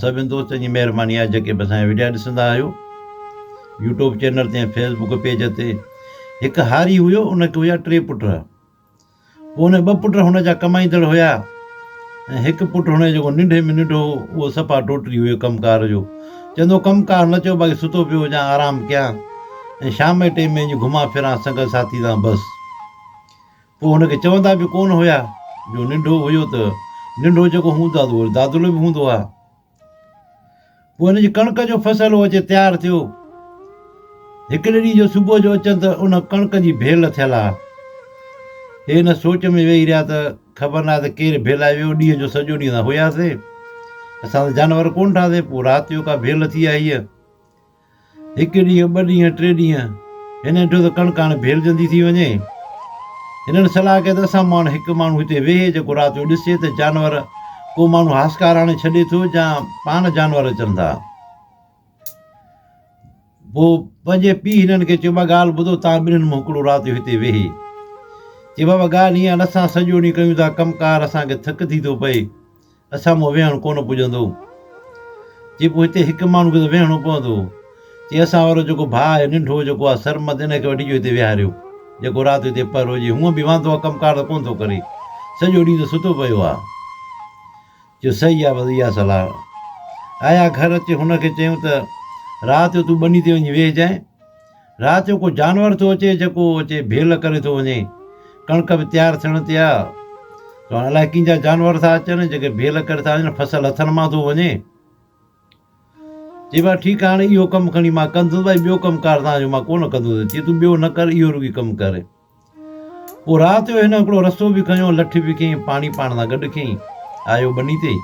سڀني دوستن جي مهرباني آهي جيڪي به اسان جا وڊيا ڏسندا آهيو يوٽيوب چينل تي ۽ فيسبوڪ پيج تي. هڪ هاري هيو ان کي هيا ٽي پٽ. پوء ان ٻه پٽ هن جا ڪمائيندڙ هيا ۽ هڪ پٽ هن جو جيڪو ننڍي ۾ ننڍو هو اهو صفا ٽوٽري هيو ڪم ڪار جو. چوندو ڪم ڪار نه چئو باقي ستو پيو هجان آرام ڪيان ۽ شام جي ٽيم ۾ وڃي گهمان ڦران سنگت ساٿي سان بس. پوء هن کي چوندا به ڪونه هيا جو ننڍو هيو ته ننڍو جيڪو هوندو آهي اهو دادلو به هوندو آهي. پوء هن جي ڪڻڪ جو فصل اهو اچي تيار ٿيو. هڪڙي ڏينهن جو صبح جو اچن ته ان ڪڻڪ جي ڀيل ٿيل آهي. هي ان سوچ ۾ ويهي رهيا ته خبر ناهي ته ڪير ڀيلائي ويو، ڏينهن جو سڄو ڏينهن اسان هياسي، اسان ته جانور ڪونه ٺاهياسي، پوء رات جو ڪا ڀيل ٿي آهي هيء. هڪ ڏينهن، ٻه ڏينهن، ٽي ڏينهن، هنن ڏٺو ته ڪڻڪ هاڻي ڀيلجندي ٿي وڃي. هنن صلاح ڪئي ته اسان مان هڪ ماڻهو هتي ويهي جيڪو رات جو ڏسي ته جانور ڪو ماڻهو هاسڪار آڻي ڇڏي ٿو يا پاڻ جانور اچن ٿا. پوء پنهنجي پيء هنن کي چيو، ٻا ڳالهه ٻڌو، توهان ٻنهين مان هڪڙو رات جو هتي ويهي. چي بابا ڳالهه هيئن آهي، اسان سڄو ڏينهن ڪيون ٿا ڪم ڪار، اسان کي ٿڪ ٿي ٿو پئي. اسان مون ويهڻ ڪونه پڄندو. چي پوء هتي هڪ ماڻهو کي ته ويهڻو پوندو. چي اسان وارو جيڪو ڀاء آهي ننڍو جيڪو آهي سرمد ان کي وٺي جو هتي ويهاريو. جيڪو رات هتي پهر هجي. هونء به واندو آهي ڪم ڪار ته ڪونه ٿو ڪري. سڄو ڏينهن ته ستو پيو آهي. چيو صحيح آهي بس اها صلاح. آيا گهر اچي هن کي چيائون ته رات جو تون ٻني تي وڃي ويهجانء. رات جو ڪو جانور ٿو اچي جيڪو اچي ڀيل ڪري ٿو وڃي. ڪڻڪ به تيار ٿيڻ تي آ. سو هاڻ الائي ڪنهن جا جانور ٿا اچن جيڪي ڀيل ڪري ٿا وڃن فصل هٿن مان ٿو وڃي. چي ڀاء ٺيڪ آ هاڻي اهو ڪم کڻي مان ڪندس ڀائي ٻيو ڪم ڪار تان جو مان ڪونه ڪندس. چي تون ٻيو نه ڪر اهو رڳي ڪم ڪر. پوء رات جو هن هڪڙو رسو به کنيو، لٺ به کنئي، پاڻي پاڻ سان گڏ کنئي، آيو ٻني تي.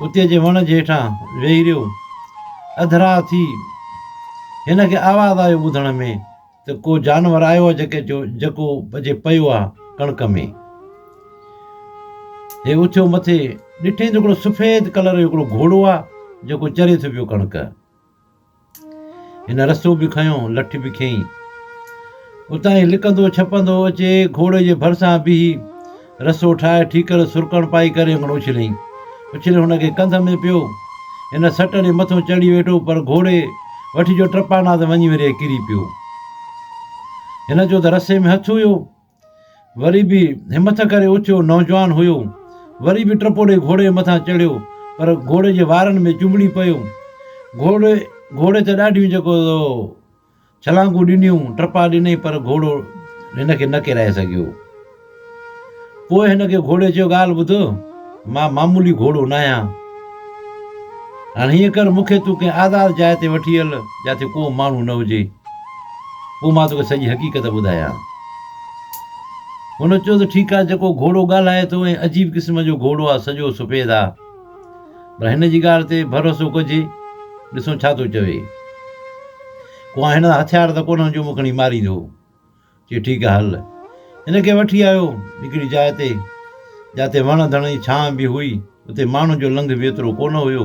اتي اچي وڻ جي هيٺان ويهي رهيو. اڌ رات ٿي، هن کي آواز آيو ٻڌڻ ۾ ته ڪو جانور آيو آهي جيڪي جو جيڪو اچي پيو آهي ڪڻڪ ۾. هي اٿيو مٿي، ڏٺئين ته هڪڙو سفيد ڪلر جو هڪڙو گهوڙو آهي جيڪو چري ٿو پيو ڪڻڪ. هن رسو به کنيو، لٺ به کنئي. اتان ئي لڪندو ڇپندو اچي گهوڙي جي ڀرسان بيهي رسو ٺاهي ٺيڪر سرڪڻ پائي ڪري اڱڻ اڇليائين. اڇلي هن کي ڪنڌ ۾ پيو. هن سٽ ڏي مٿو چڙهي ويٺو پر گهوڙي وٺي جو ٽپا ڏنا ته وڃي وري ڪري پيو. هن جو ته رسي ۾ هٿ هيو. وري به همٿ ڪري اٿيو، نوجوان هيو. وري به ٽپو ڏئي گهوڙي جي مٿان چڙهيو، پر گهوڙي جي وارن ۾ چنبڙي پيو. گهوڙي گهوڙي ته ڏاڍيون جيڪو سو ڇلانگون ڏنيون، ٽپا ڏنائين، پر گهوڙو هن کي نه ڪيرائي سگهيو. پوء هن کي گهوڙي چيو، ڳالهه ٻڌ، مان معمولي گهوڙو ناهيان. هاڻ هيئن ڪر، مون کي تون ڪنهن آزاد جاء تي وٺي هل، جاتي ڪو ماڻهو نه هجي. پوء مان توکي سڄي حقيقت ٻڌايان. هن چيو ته ٺيڪ آهي، جيڪو گهوڙو ڳالهائي ٿو ۽ عجيب قسم جو گهوڙو آهي، سڄو سفيد آهي. پر هن جي ڳالهه تي ڀروسو ڪجي، ڏسون ڇا ٿو چوي. ڪو هن سان هٿيار ته ڪونهن جو مون کڻي ماريندو. چي ٺيڪ آ هل. هن کي وٺي آيو هڪڙي جاء تي، جاتي وڻ ڌڻ جي ڇانء به هئي، اتي ماڻهن جو لنگهه به ايترو ڪونه هيو.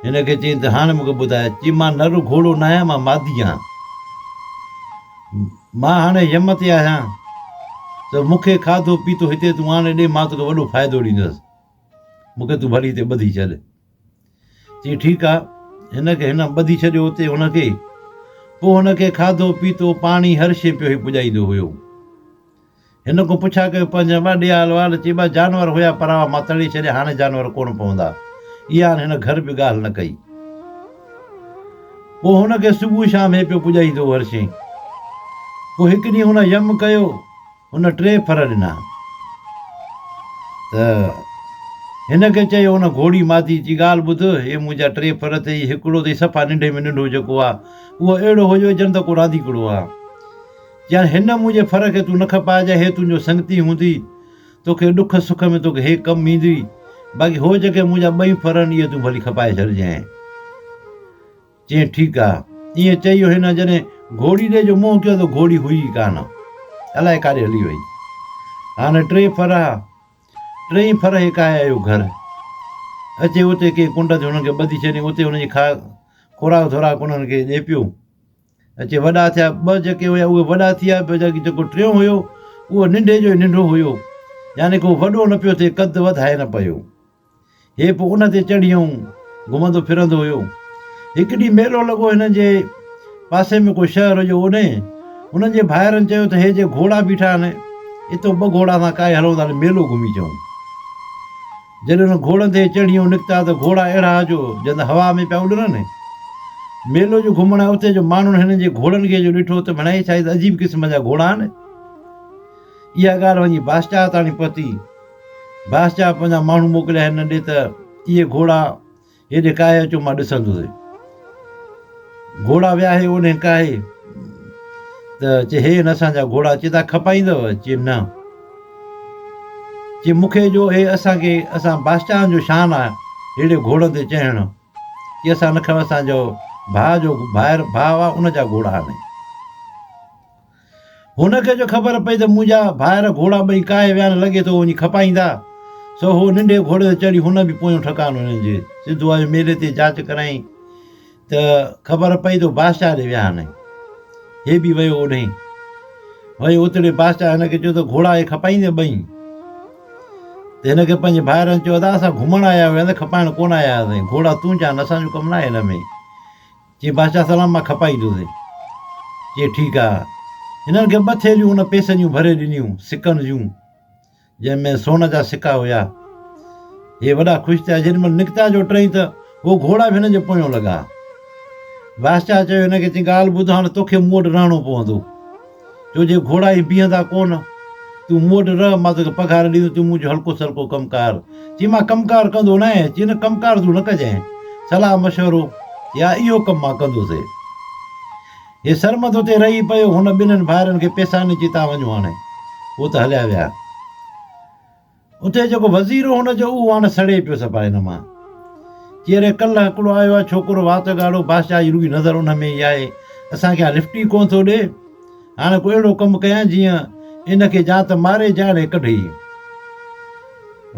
هن کي چيائين ته هاڻي مون کي ٻڌاء، چي مان نر گهوڙو ناهيان، مان مادي آهيان. مان هاڻي يم تي آهيان ته مون کي کاڌو پيتو هتي تون آڻي ڏي، مان توکي وڏو فائدو ڏيندس. مون کي تون ڀلي هتي ٻڌي ڇڏ. چي ٺيڪ آ. هن کي هن ٻڌي ڇڏيو اتي هن کي. پوء هن کي کاڌو پيتو پاڻي هر شيء پيو هي پڄائيندو هيو. هن کان پڇا ڪيو پنهنجا ٻا ڏي حال وال چي ٻا جانور هيا پراوا مان تڙي ڇڏيا هاڻي جانور ڪونه پوندا. اها هاڻي هن گهر به ڳالهه نه ڪئي. پوء هن کي صبح شام هي پيو پڄائيندو هو هر شيء. پوء هڪ ڏينهن هن يم ڪيو. هن ٽي ڦر ڏنا ته هن کي چيو ان گهوڙي مادي جي ڳالهه ٻڌ، هي منهنجا ٽي ڦر اٿئي، هڪڙو اٿئي صفا ننڍي ۾ ننڍو جيڪو آ، اهو اهڙو هجيو ڄڻ ته ڪو رانديڪڙو آ. چيائين هن منهنجي ڦر کي تون نه کپائجانء، هي تنهنجو سنگتي هوندي، توکي ڏک سک ۾ توکي هي ڪم ايندي، باقي هو جيڪي منهنجا ٻئي ڦر آهن، اهي تون ڀلي کپائي ڇڏجانء. چيائين، ٺيڪ آ. ائين چئي هن جڏهن گهوڙي ڏي جو منهن ڪيو ته گهوڙي هئي ئي ڪانه. الائي ڪاڏي هلي وئي. هاڻي ٽي ڦر ها. ٽيئي ڦر هي ڪاهي آيو گهر. اچي اتي ڪنهن ڪنڊ تي هنن کي ٻڌي ڇڏيائين. اتي هنن جي کا خوراڪ ڌوراڪ انهن کي ڏئي پيو. اچي وڏا ٿيا. ٻه جيڪي هيا اهي وڏا ٿي ويا پر جيڪو ٽيون هيو اهو ننڍي جو ئي ننڍو هيو. يعني ڪو وڏو نه پيو ٿئي، قد وڌائي نه پيو. هي پوء ان تي چڙهي ۽ گهمندو ڦرندو هيو. هڪ ڏينهن ميلو لڳو هنن جي پاسي ۾ ڪو شهر هيو اوڏهين هنن جي ڀائرن چيو ته هي جي گهوڙا بيٺا آهن اتو ٻه گهوڙا اسان ڪاهي هلون ٿا ميلو گهمي اچون. جڏهن انهن گهوڙن تي چڙهي ۽ نڪتا ته گهوڙا اهڙا جو ڄڻ ته هوا ۾ پيا اڏرن. ميلو جو گهمڻ آيو اتي جو ماڻهن هنن جي گهوڙن کي جو ڏٺو ته ڀڻيائين ڇا هي ته عجيب قسم جا گهوڙا آهن. اها ڳالهه وڃي بادشاهه تاڻي پهتي. بادشاهه پنهنجا ماڻهو موڪليا هنن ڏي ته اهي گهوڙا هيڏي ڪاهي اچو مان ڏسندس. گهوڙا ويا هي اوڏهين ڪاهي ته چي هي آهن اسان جا گهوڙا چي تان کپائيندؤ؟ چي نه. چي مون کي جو هي اسان کي اسان بادشاهن جو شان آهي ههڙي گهوڙن تي چڙهڻ. چي اسان نه کڻ اسان جو ڀاء جو ڀائر ڀاء آهي ان جا گهوڙا آهن. هن کي جو خبر پئي ته منهنجا ڀائر گهوڙا ٻئي ڪاهي ويا آهن، لڳي ٿو وڃي کپائيندا. سو هو ننڍي گهوڙي تي چڙهي هن به پويون ٺڪانو هنن جي سڌو آيو. ميلي تي جاچ ڪرايائين ته خبر پئي ته بادشاهه ڏي ويا آهن. هي به ويو اوڏهين. ويو اتڙي بادشاهه هن کي چيو ته گهوڙا هي کپائيندين ٻئي؟ ته هن کي پنهنجي ڀائرن چيو ادا اسان گهمڻ آيا هياسين کپائڻ ڪونه آيا هياسين. گهوڙا تون جان اسان جو ڪم ناهي هن ۾. چي بادشاهه سلام مان کپائيندوسين. چي ٺيڪ آ. هنن کي ٻه ٿيلهيون هن پئسن جون ڀري ڏنيون، سڪن جون، جنهن ۾ سون جا سڪا هيا. هي وڏا خوش ٿيا. جيڏي مهل نڪتا جو ٽئي ته هو گهوڙا به هنن جي پويون لڳا. بادشاهه چيو هن کي چي ڳالهه ٻڌ هاڻ توکي مون وٽ رهڻو پوندو. ڇو جي گهوڙا هي بيهندا ڪونه. تون مون وٽ رهه، مان توکي پگهار ڏيندس، تون منهنجو هلڪو سلڪو ڪم ڪار. چي مان ڪم ڪار ڪندو نه آهيان. چي نه ڪم ڪار تون نه ڪجانء. صلاح مشورو يا اهو ڪم مان ڪندوسي. هي سرمد اتي رهي پيو. هن ٻنهن ڀائرن کي پئسا ڏني چي تان وڃو هاڻي. هو ته هليا ويا. اتي جيڪو وزير هو هن جو اهو هاڻ سڙي پيو صفا هن مان. چي اري ڪلهه هڪڙو آيو آهي ڇوڪرو وات ڳاڙهو بادشاهه جي رڳي نظر ان ۾ ئي آهي. اسان کي هاڻ لفٽ ئي ڪونه ٿو ڏي. هاڻ ڪو اهڙو ڪم ڪيان جيئن ان کي جا ته ماري جا ري ڪڍي.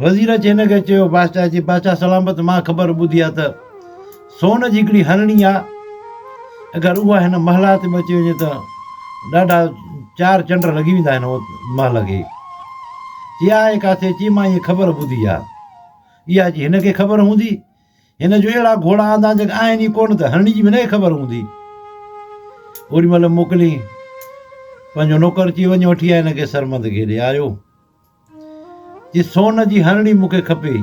وزير اچي هن کي چيو بادشاهه چي بادشاهه سلامت مان خبر ٻڌي آ ته سون جي هڪڙي هرڻي آ اگر اها هن محلات ۾ اچي وڃي ته ڏاڍا چار چنڊ لڳي ويندا هن محل کي. چي آهي ڪاٿي چي مان ائين خبر ٻڌي آ. اها چي هن کي خبر هوندي. هن جو اهڙا گهوڙا آندا جيڪي آهن ئي ڪونه ته هرڻي جي به نه خبر هوندي. اوڏي مهل موڪلي پنهنجو نوڪر چي وڃ وٺي آء هن کي سرمد کي ڏي آيو. چي سون جي هرڻي مون کي کپي.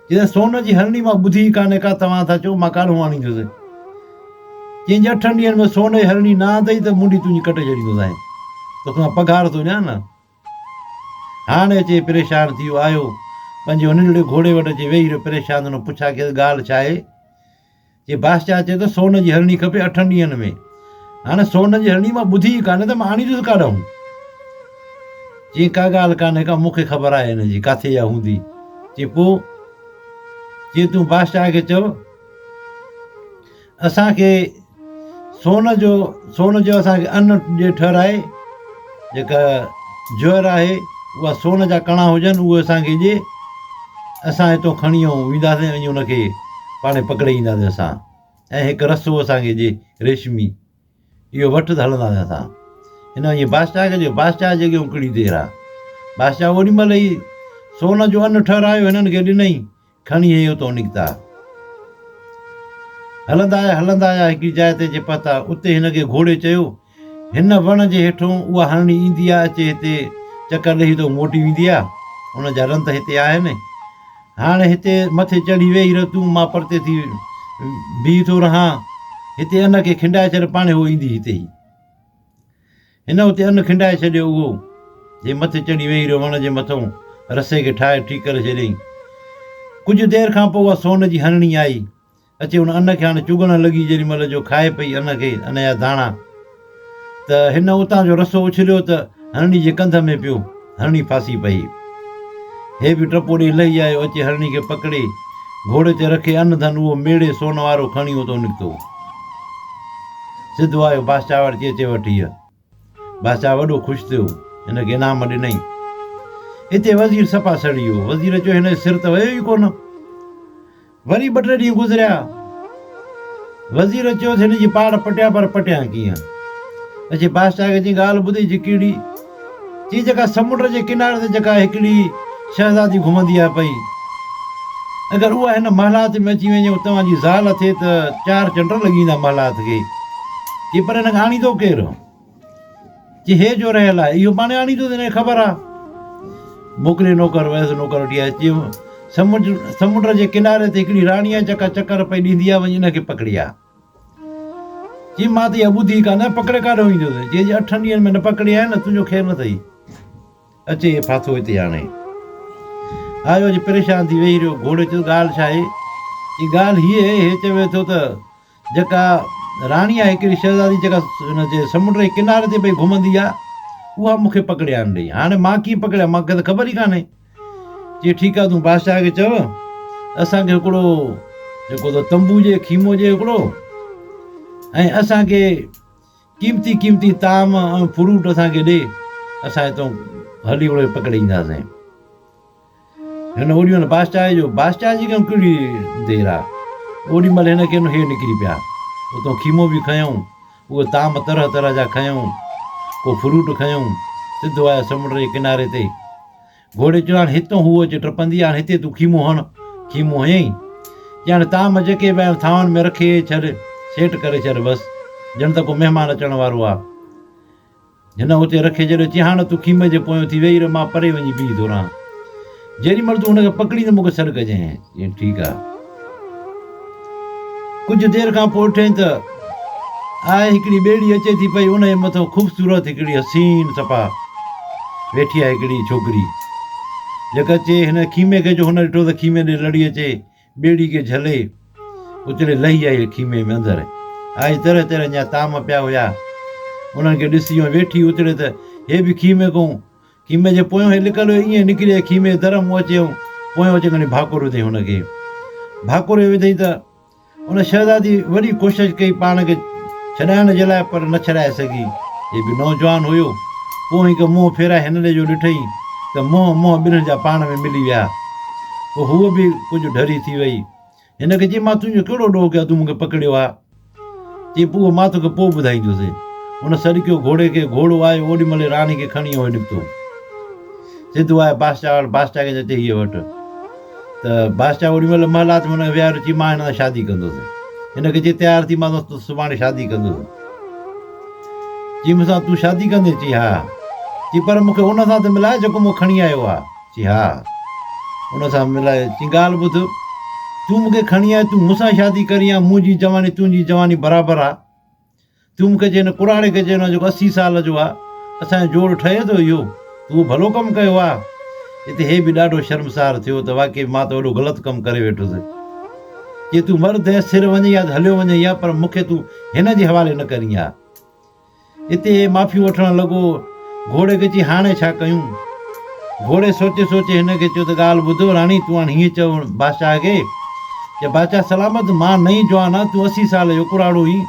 چي ته سون جي هرڻي مان ٻڌي ئي ڪانهي ڪا توهان ٿا چئو مان ڪاڏهون آڻيندس. چيائين جي اٺن ڏينهن ۾ سون جي هرڻي نه آندئي ته منڍي تنهنجي ڪٽي ڇڏيندوسانء. توکي مان پگهار ٿو ڏيان نه. هاڻي اچي پريشان ٿي ويو. آيو پنهنجي ننڍڙي گهوڙي وٽ اچي ويهي رهيو پريشان هن پڇا ڪيس ڳالهه ڇا آهي؟ چي بادشاهه چئي ٿو سون جي هرڻي کپي اٺن ڏينهن ۾. هاڻي سون جي هرڻي مان ٻڌي ئي ڪانهي ته مان آڻيندس ڪاڏانهن؟ چيائين ڪا ڳالهه ڪانهي ڪا مون کي خبر آهي هن جي ڪاٿي اها هوندي. چي پوء؟ چي تون بادشاهه کي چئو اسان کي سون جو سون جو اسان کي ان ڏي ٺهرائي جيڪا جوئر آهي اها سون جا ڪڻا هجن اهي اسان کي ڏي اسان هتو کڻي ۽ وينداسين وڃي ان کي پاڻ پڪڙي اينداسين اسان ۽ هڪ رسو اسان کي ڏي ريشمي اهو وٺ ته هلنداسين اسان هن وڃي بادشاهه کي چيو بادشاهه جي اڳيان ڪهڙي دير آهي بادشاهه اوڏي مهل ئي سون جو ان ٺهرايو هنن کي ڏنئي کڻي هي اتو نڪتا. هلندا آيا هلندا آيا هڪڙي جاء تي اچي پهتا. اتي هن کي گهوڙي چيو، هن وڻ جي هيٺون اها هرڻي ايندي آ، اچي هتي چڪر ڏيئي هتو موٽي ويندي آ. ان جا رند هتي آهن. هاڻ هتي مٿي چڙهي ويهي رهه تون، مان پرتي ٿي بيهي ٿو رهان. هتي ان کي کنڊائي ڇڏ، پاڻهي هوء ايندي هتي ئي. هن اتي ان کنڊائي ڇڏيو اهو، جي مٿي چڙهي ويهي رهيو وڻ جي مٿئون رسي کي ٺاهي ٺيڪ ڪري ڇڏيائين. ڪجهه دير کان پوء اها سون جي هرڻي آئي، اچي ان ان کي هاڻي چڳڻ لڳي جيڏي مهل جو کائي پئي ان کي، ان جا داڻا، ته هن اتان جو رسو اڇليو ته هرڻي جي ڪنڌ ۾ پيو، هرڻي ڦاسي پئي. هي به ٽپو ڏيئي لهي آيو، اچي هرڻي کي پڪڙي، گهوڙي تي رکي ان ڌن اهو ميڙي سون وارو کڻي اتو نڪتو. سڌو آيو بادشاهه وٽ چي اچي وٺ هيء. بادشاهه وڏو خوش ٿيو، هن کي انعام ڏنائين. اتي وزير صفا سڙي ويو. وزير چيو هن جو سر ته ويو ئي ڪونه. وري ٻه ٽي ڏينهن گذريا. وزير چيو ته هن جي پاڙ پٽيان پر پٽيان ڪيئن؟ اچي بادشاهه کي چيائين ڳالهه ٻڌي جي ڪهڙي؟ چيائين جيڪا سمنڊ جي ڪناري تي جيڪا هڪڙي شهزادي گهمندي آهي پئي. اگر اها هن محلات ۾ اچي وڃي ۽ توهان جي زال ٿئي ته چار چنڊ لڳي ويندا محلات کي. چي پر هن کي آڻيندو ڪير؟ چي هي جو رهيل آهي اهو پاڻ آڻيندو ته هن کي خبر آهي. موڪلي نوڪر ويس نوڪر وٺي آيس. چي سمنڊ سمنڊ جي ڪناري تي هڪڙي راڻي آهي جيڪا چڪر پئي ڏيندي آهي وڃي ان کي پڪڙي آ. چي مان ته اها ٻڌي ڪانه پڪڙي ڪاڏو ايندس؟ چي جي اٺن ڏينهن ۾ نه پڪڙي آئين نه تنهنجو خير نه اٿئي. اچي هي ڦاٿو هتي هاڻي. آيو اچي پريشان ٿي ويهي رهيو. گهوڙي چيو ڳالهه ڇا آهي؟ چي ڳالهه هيء آهي، هي چوي ٿو ته جيڪا راڻي آهي هڪڙي شهزادي جيڪا هن جي سمنڊ جي ڪناري تي پئي گهمندي آهي اها مون کي پڪڙي آڻ ڏئي. هاڻي مان ڪيئن پڪڙيان مان کي ته خبر ئي ڪانهي. چي ٺيڪ آهي تون بادشاهه کي چئو اسان کي هڪڙو جيڪو ته تنبو ڏي خيمو ڏي هڪڙو ۽ اسان کي قيمتي قيمتي طعام ۽ فروٽ اسان کي ڏي، اسان هتان هلي اڙي پڪڙي اينداسين. هن اوڏي مهل بادشاهه جو بادشاهه جي ڪم ڪهڙي دير آ. اوڏي مهل هن کي هي نڪري پيا. اتان خيمو به کنيائون، اهي طعام طرح طرح جا کنيائون، ڪو فروٽ کنيائون، سڌو آيا سمنڊ جي ڪناري تي. گهوڙي چيو، هاڻ هتان هوء اچي ٽپندي، هاڻ هتي تون خيمو هڻ. خيمو هنيائين. چي هاڻ طعام جيڪي به آهن ٿانون ۾ رکي ڇڏ، سيٽ ڪري ڇڏ بس، ڄڻ ته ڪو مهمان اچڻ وارو آ. هن اتي رکي ڇڏيو. چي هاڻ تون خيمي جي پويان ٿي ويهي رهه، مان پري وڃي بيهي ٿو رهان. جيڏي مهل تون هن کي پڪڙيندين مون کي سڏ ڪجانء. چيائين ٺيڪ آ. ڪجهه دير کان پوء ڏٺائين ته آهي هڪڙي ٻيڙي اچي ٿي پئي، انهيء مٿان خوبصورت هڪڙي حسين صفا ويٺي آهي هڪڙي ڇوڪري. جيڪا اچي هن خيمي کي جو هن ڏٺو ته خيمي ڏي لڙي اچي ٻيڙي کي جهلي اچلي لهي آئي خيمي ۾ اندر آئي طرح طرح جا طعام پيا هيا. انهن کي ڏسي ۽ ويٺي اچلي ته هي به خيمي کان خيمي جي پويان هي لڪل هيو ائين نڪري آئي خيمي جي در مون اچي ۽ پويان اچي کڻي ڀاڪر وڌئين هن کي. ڀاڪر وڌئين ته ان شهزادي وڏي ڪوشش ڪئي پاڻ کي ڇڏائڻ جي لاء پر نه ڇڏائي سگهي. هي به نوجوان هيو. پوء هڪ منهن ڦيرائي هن ڏي جو ڏٺئين ته منهن منهن ٻنهين جا پاڻ ۾ ملي ويا. پوء هوء به ڪجهه ڍري ٿي وئي. هن کي چيائين مان تنهنجو ڪهڙو ڏوهه ڪيو آهي تون مون کي پڪڙيو آهي. چيائين پوء اهو مان توکي پوء ٻڌائيندس. هن سڏ ڪيو گهوڙي کي، گهوڙو آيو اوڏي مهل راڻي کي کڻي اهو نڪتو. سڌو آيو بادشاهه وٽ، بادشاهه کي چيائين هيء وٺ. ته بادشاهه اوڏي مهل محلات ۾ هن کي ويهاريو چي مان هن سان شادي ڪندس. هن کي چي تيار ٿي مان تو سڀاڻي شادي ڪندس. چي مون سان تون شادي ڪندين؟ چي ها. چي پر مون کي ان سان ته ملاء جيڪو مون کڻي آيو آ. چي ها. ان سان ملاء. چي ڳالهه ٻڌ تون مون کي کڻي آيو تون مون سان شادي ڪرين ها منهنجي جواني تنهنجي جواني برابر آ. تون مون کي چئين ڪراڙي کي چئين جيڪو 80 سال جو آ، اسان جو جوڙ ٺهي ٿو اهو؟ تون اهو ڀلو ڪم ڪيو آ؟ اتي هي به ڏاڍو شرمسار ٿيو ته واقعي مان ته وڏو غلط ڪم ڪري ويٺس. چي تون مرد آهين سر وڃين يا ته هليو وڃين ها پر مون کي تون هن جي حوالي نه ڪرين ها. اتي هي معافيون وٺڻ لڳو. گهوڙي کي چي هاڻي ڇا ڪيون؟ گهوڙي سوچي سوچي هن کي چيو ته ڳالهه ٻڌ راڻي تون هاڻي هيئن چئو بادشاهه کي چي بادشاهه سلامت مان نئين جوان آهيان تون 80 سال جو ڪراڙو هين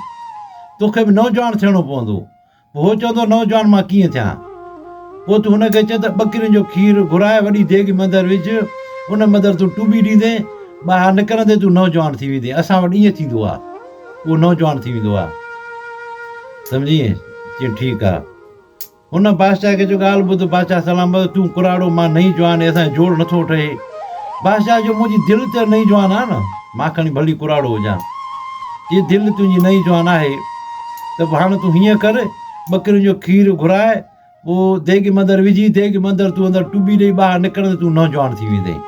توکي به نوجوان ٿيڻو پوندو. پوء هو چوندو نوجوان مان ڪيئن ٿيان؟ پوء تون هن کي چئه ته ٻڪرين جو کير گهرائي وڏي ديڳ ۾ اندر وجهه ان ۾ اندر تون ٽٻي ڏيندين ٻاهر نڪرندي تون نوجوان ٿي ويندين اسان وٽ ائين ٿيندو آهي اهو نوجوان ٿي ويندو آهي. سمجهين؟ چيم ٺيڪ آ. هن بادشاهه کي چيو ڳالهه ٻڌ بادشاهه سلامت تون ڪراڙو مان نئين جوان اسان جو جوڙ نٿو ٺهي. بادشاهه چيو منهنجي دل ته نئين جوان آ نه مان کڻي ڀلي ڪراڙو هجان. چي دل تنهنجي نئين جوان آهي ته پوء هاڻ تون هيئن ڪر ٻڪرين جو کير گهراء پوء ديڳ مندر وجهي ديڳ مندر تون اندر ٽٻي ڏئي ٻاهر نڪرندي تون نوجوان ٿي ويندين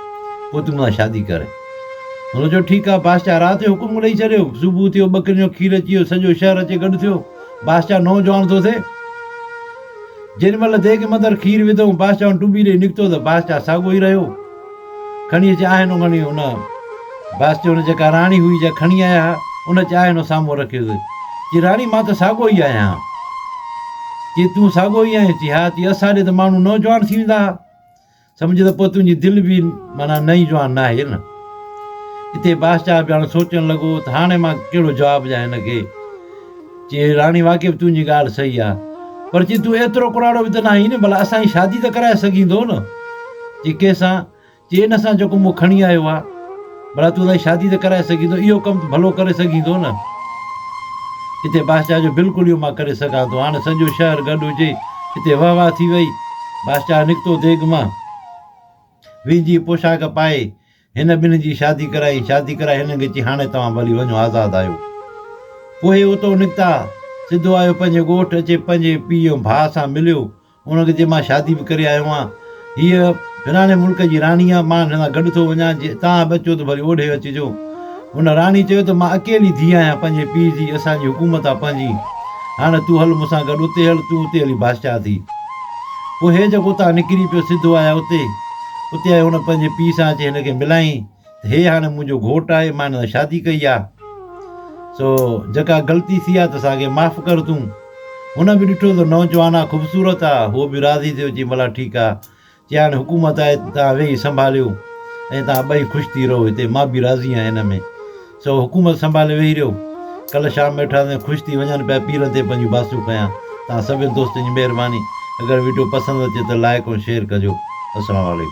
پوء تون مون سان شادي ڪر. هن چيو ٺيڪ آ. بادشاهه رات جو حڪم ڏئي ڇڏيو. صبح ٿيو ٻڪرين جو کير اچي ويو سڄو شهر اچي گڏ ٿيو. بادشاهه نوجوان ٿو ٿئي. جيڏي مهل ديڳ مندر کير وڌو ۽ بادشاهه ان ٽٻي ڏئي نڪتو ته بادشاهه ساڳو ئي رهيو. کڻي اچي آهنو کڻي ان بادشاهه ان جيڪا راڻي هئي جا کڻي آيا ها ان اچي آهنو سامهون رکيس. چي راڻي مان ته ساڳو ئي آهيان. چي تون ساڳو ئي آهين؟ چي ها. چي اسان ڏي ته ماڻهو نوجوان ٿي ويندا ها. سمجهه ته پوء تنهنجي دل به معنيٰ نئين جوان ناهي نه. اتي بادشاهه به هاڻي سوچڻ لڳو ته هاڻي مان ڪهڙو جواب ڏيان هن کي. چي راڻي واقعي به تنهنجي ڳالهه صحيح آ. پر چي تون ايترو ڪراڙو به ته ناهين نه ڀلا اسان جي شادي ته ڪرائي سگهيندو نه. چي ڪنهن سان؟ چي ان سان جيڪو مون کڻي آيو آ. ڀلا تون اسان جي شادي ته ڪرائي سگهيندو اهو ڪم ته ڀلو ڪري سگهيندو نه. اتي بادشاهه چيو بلڪل اهو مان ڪري سگهان ٿو. هاڻي سڄو شهر گڏ هجي. اتي وهه واهه ٿي وئي. بادشاهه نڪتو ديڳ مان وينجهي پوشاڪ پائي. هن ٻنهي جي شادي ڪرائي. شادي ڪرائي هنن کي چيائين هاڻي توهان ڀلي وڃو آزاد آهيو. پوء هي اتو نڪتا. سڌو آيو پنهنجي ڳوٺ اچي پنهنجي پيء ۽ ڀاء سان مليو. ان کي چيائين مان شادي به ڪري آيو آهيان. هيء فلاڻي ملڪ جي راڻي آهي، مان هن سان گڏ ٿو وڃان، جي توهان به اچو ته ڀلي اوڏي اچجو. هن راڻي چيو ته مان اڪيلي ڌيء آهيان پنهنجي پيء جي، اسان جي حڪومت آهي پنهنجي. هاڻي تون هل مون سان گڏ اتي هل، تون اتي هلي بادشاهه ٿي. پوء هي جيڪو اتان نڪري پيو سڌو آيا اتي. اتي آيو هن پنهنجي پيء سان اچي هن کي ملايائين ته هي هاڻي منهنجو گهوٽ آهي، مان هن سان شادي ڪئي آهي. سو جيڪا غلطي ٿي آهي ته اسان کي معاف ڪر تون. هن به ڏٺو ته نوجوان آ خوبصورت آ، هو به راضي ٿيو چي ڀلا ٺيڪ آ. چي هاڻي حڪومت آهي ته توهان ويهي سنڀاليو ۽ توهان ٻئي خوش ٿي رهو هتي مان به راضي آهيان هن ۾. سو حڪومت سنڀالي ويهي رهيو. ڪلهه شام ويٺاسين خوش ٿي وڃن پيا پيرن تي پنهنجون باسون کنيا. توهان سڀني دوستن جي مهرباني اگر وڊيو پسند اچي ته لائيڪ ۽ شيئر ڪجو. السلام عليڪم.